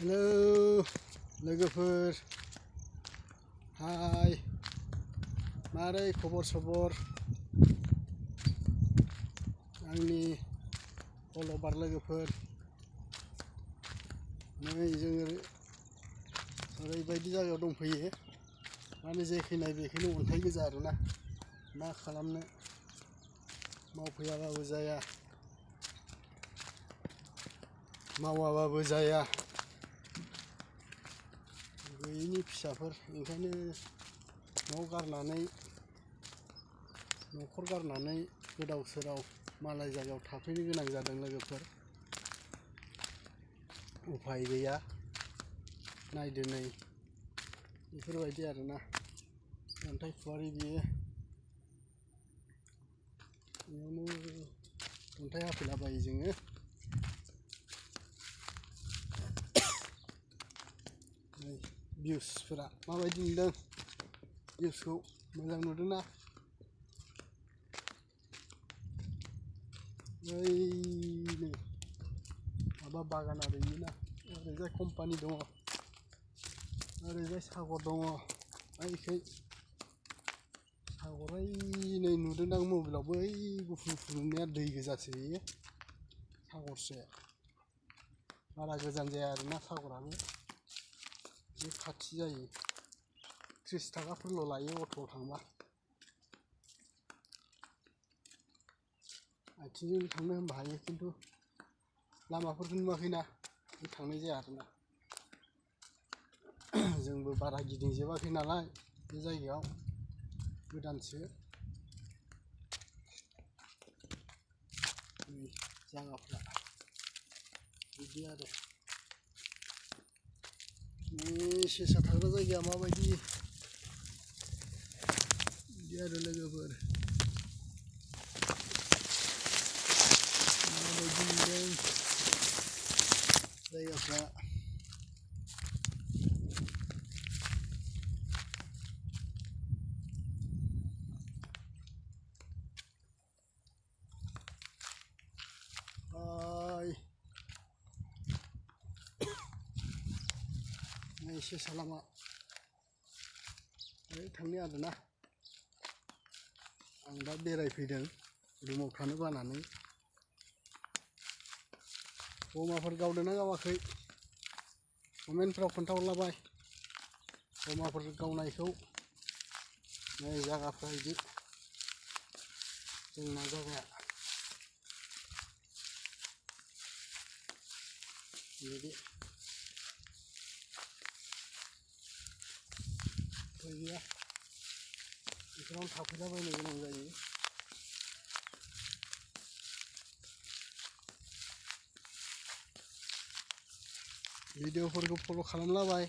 Halo लोगोफोर हाय मारै खबर सबर आंनि फल'बार लोगोफोर नै जोङो ओरैबायदि जायगायाव दंफैयो माने जेखै नाय बेखैनो अन्थाइ गोजा आरोना मा खालामनो मावफैयाबाबो जाया मावाबाबो जाया गैयिनि फिसाफोर ओंखायनो न'खर गारनानै गोदाव सोराव मालाय जायगायाव थाफैनो गोनां जादों लोगोफोर उफाय गैया नायदो नै बेफोरबायदि आरोना अन्थाइ खुवारि बेयावनो अन्थाइ हाफैलाबायो जोङो भिउसफोरा माबायदि नुदों भिउसखौ मोजां नुदोंना ओइनै माबा बागान आरो बेना ओरैजाय कम्पानि दङ ओरैजाय सागर दङ ओइखै सागरा नै नुदोंदां मबाइलाव बै गुफुर नुनाया दै गोजासो बेयो सागरसो बारा गोजान जाया आरोना सागराबो बे खाथि जायो 30 थाखाफोरल' लायो अट'आव थांबा आथिंजों थांनो होनबा हायो खिन्थु लामाफोरखौ नुवाखैना थांनाय जाया आरोना जोंबो बारा गिदिंजोबाखै नालाय बे जायगायाव गोदानसो जायगाफ्रा बिदि आरो सेसा थाग्रा जायगाया माबायदि बिदि आरो लोगोफोर माबायदि नुदों जायगाफ्रा नै सेसा लामा ओरै थांनो आरोना आं दा बेरायफैदों रुमाव थानो बानानै बमाफोर गावदोंना गावाखै कमेन्टफ्राव खोन्थाहरलाबाय बमाफोर गावनायखौ नै जायगाफ्रा बिदि जोंना जायगाया बिदि गैया बेफोरावनो थाफैलाबायनो गोनां जायो भिडिअफोरखौ फल' खालामलाबाय